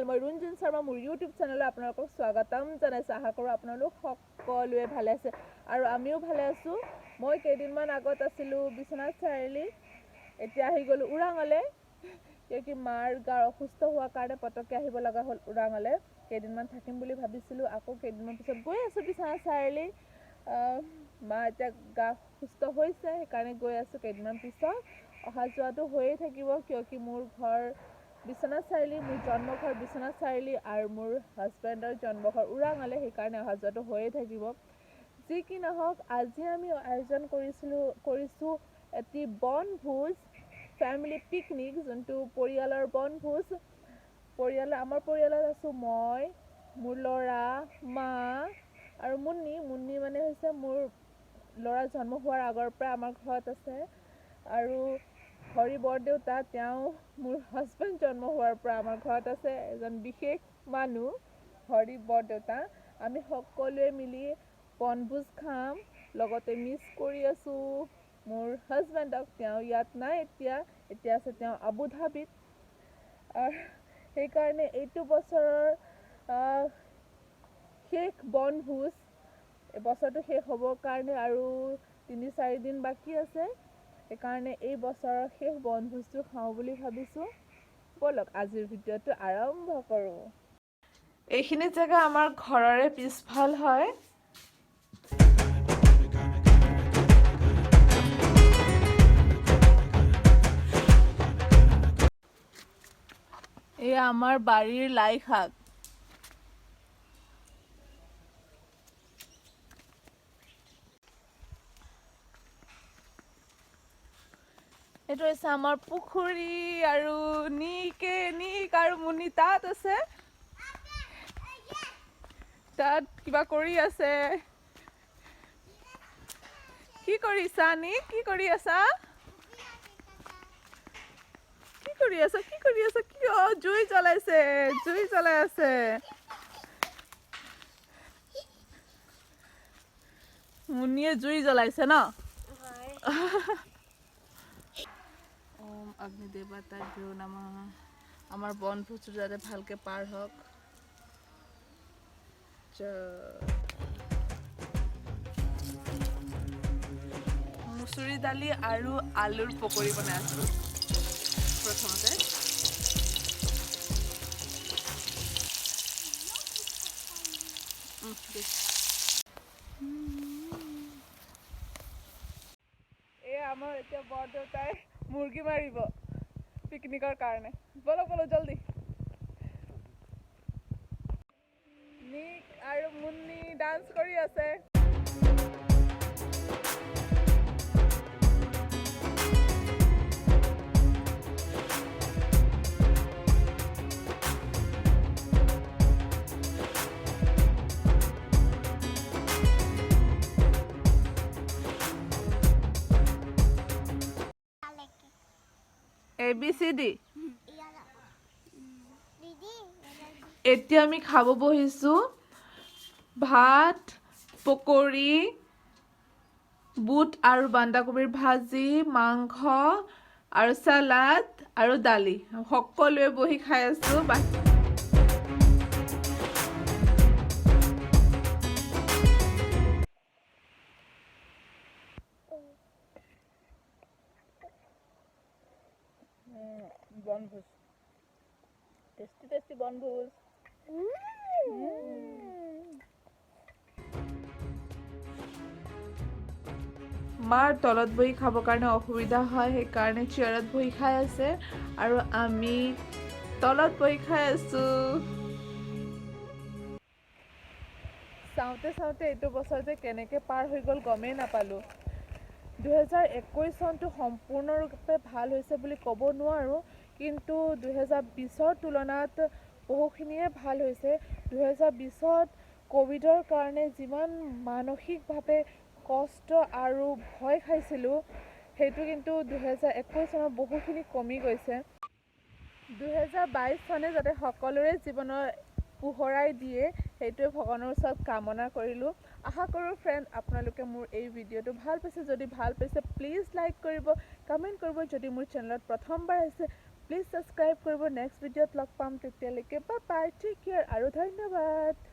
Channel. মই ৰুণজুন শৰ্মা, মোৰ YouTube চেনেলত আপোনালোকক স্বাগতম জনাইছোঁ। আশা কৰোঁ আপোনালোক সকলোৱে ভালে আছে আৰু আমিও ভালে আছোঁ। মই কেইদিনমান আগত আছিলোঁ বিশ্বনাথ চাৰিআলি, এতিয়া আহি গ'লোঁ ওৰাঙলৈ। কিয় কি মাৰ গাৰ অসুস্থ হোৱাৰ কাৰণে পটককৈ আহিব লগা হ'ল ওৰাঙলৈ। কেইদিনমান থাকিম বুলি ভাবিছিলোঁ, আকৌ কেইদিনমান পিছত গৈ আছোঁ বিশ্বনাথ চাৰিআলি। মা এতিয়া গা সুস্থ হৈছে, সেইকাৰণে গৈ আছোঁ। কেইদিনমান পিছত অহা যোৱাটো হৈয়ে থাকিব, কিয় কি মোৰ ঘৰ বিশ্বনাথ চাৰিআলি, মোৰ জন্ম ঘৰ বিশ্বনাথ চাৰিআলি আৰু মোৰ হাজবেণ্ডৰ জন্ম ঘৰ ওৰাঙলৈ, সেইকাৰণে অহা যোৱাটো হৈয়ে থাকিব। যি কি নহওক, আজি আমি আয়োজন কৰিছোঁ এটি বনভোজ, ফেমিলি পিকনিক, যোনটো পৰিয়ালৰ বনভোজ। আমাৰ পৰিয়ালত আছোঁ মই, মোৰ ল'ৰা, মা আৰু মুন্নি। মুন্নি মানে হৈছে মোৰ ল'ৰা জন্ম হোৱাৰ আগৰ পৰা আমাৰ ঘৰত আছে, আৰু হৰি বৰদেউতা, তেওঁ মোৰ হাজবেণ্ড জন্ম হোৱাৰ পৰা আমাৰ ঘৰত আছে, এজন বিশেষ মানুহ হৰি বৰদেউতা। আমি সকলোৱে মিলি বনভোজ খাম, লগতে মিছ কৰি আছোঁ মোৰ হাজবেণ্ডক। তেওঁ ইয়াত নাই এতিয়া, এতিয়া আছে তেওঁ আবুধাবিত। সেইকাৰণে এইটো বছৰৰ শেষ বনভোজ, এই বছৰটো শেষ হ'বৰ কাৰণে আৰু 3-4 দিন বাকী আছে, সেইকাৰণে এই বছৰৰ শেষ বনভোজটো খাওঁ বুলি ভাবিছোঁ। ব'লক আজিৰ ভিডিঅ'টো আৰম্ভ কৰোঁ। এইখিনি জেগা আমাৰ ঘৰৰে পিছফাল হয়। এয়া আমাৰ বাৰীৰ লাই শাক। এইটো হৈছে আমাৰ পুখুৰী, আৰু নিক আৰু মুনি তাত আছে, তাত কিবা কৰি আছে। কি কৰিছা নিক? কি কৰি আছা? কি কৰি আছা? কি কৰি আছা? কিয় জুই জ্বলাইছে? জুই জ্বলাই আছে। মুনিয়ে জুই জ্বলাইছে ন? ওম অগ্নিদেৱতাভ্যো নমঃ। আমাৰ বনভোজটো যাতে ভালকে পাৰ হওক। মুচুৰি দালি আৰু আলুৰ পকৰি বনাই আছো প্ৰথমতে। এই আমাৰ এতিয়া বৰদেউতাই মুৰ্গী মাৰিব পিকনিকৰ কাৰণে। ব'লক ব'লক জলদি। নিক আৰু মুন্নি ডান্স কৰি আছে। A B C D. এতিয়া আমি খাব বহিছোঁ ভাত, পকৰি, বুট আৰু বন্ধাকবিৰ ভাজি, মাংস আৰু চালাড আৰু দালি। সকলোৱে বহি খাই আছোঁ। বনভোজ, টেষ্টি টেষ্টি বনভোজ। মাৰ তলত বহি খাবৰ কাৰণে অসুবিধা হয়, সেইকাৰণে চেয়াৰত বহি খাই আছে আৰু আমি তলত বহি খাই আছোঁ। চাওঁতে চাওঁতে এইটো বছৰ যে কেনেকৈ পাৰ হৈ গ'ল গমেই নাপালোঁ। 2021 চনটো সম্পূৰ্ণৰূপে ভাল হৈছে বুলি ক'ব নোৱাৰোঁ, কিন্তু 2020ৰ তুলনাত বহুখিনিয়ে ভাল হৈছে। 2020ত ক'ভিডৰ কাৰণে যিমান মানসিকভাৱে কষ্ট আৰু ভয় খাইছিলোঁ, সেইটো কিন্তু 2021 চনত বহুখিনি কমি গৈছে। 2022 চনে যাতে সকলোৰে জীৱনৰ পোহৰাই দিয়ে, সেইটোৱে ভগৱানৰ ওচৰত কামনা কৰিলোঁ। আশা কৰোঁ ফ্ৰেণ্ড আপোনালোকে মোৰ এই ভিডিঅ'টো ভাল পাইছে। যদি ভাল পাইছে প্লিজ লাইক কৰিব, কমেণ্ট কৰিব। যদি মোৰ চেনেলত প্ৰথমবাৰ আহিছে প্লিজ ছাবস্ক্ৰাইব কৰিব। নেক্সট ভিডিঅ'ত লগ পাম, তেতিয়ালৈকে বাই বাই, টেক কেয়াৰ আৰু ধন্যবাদ।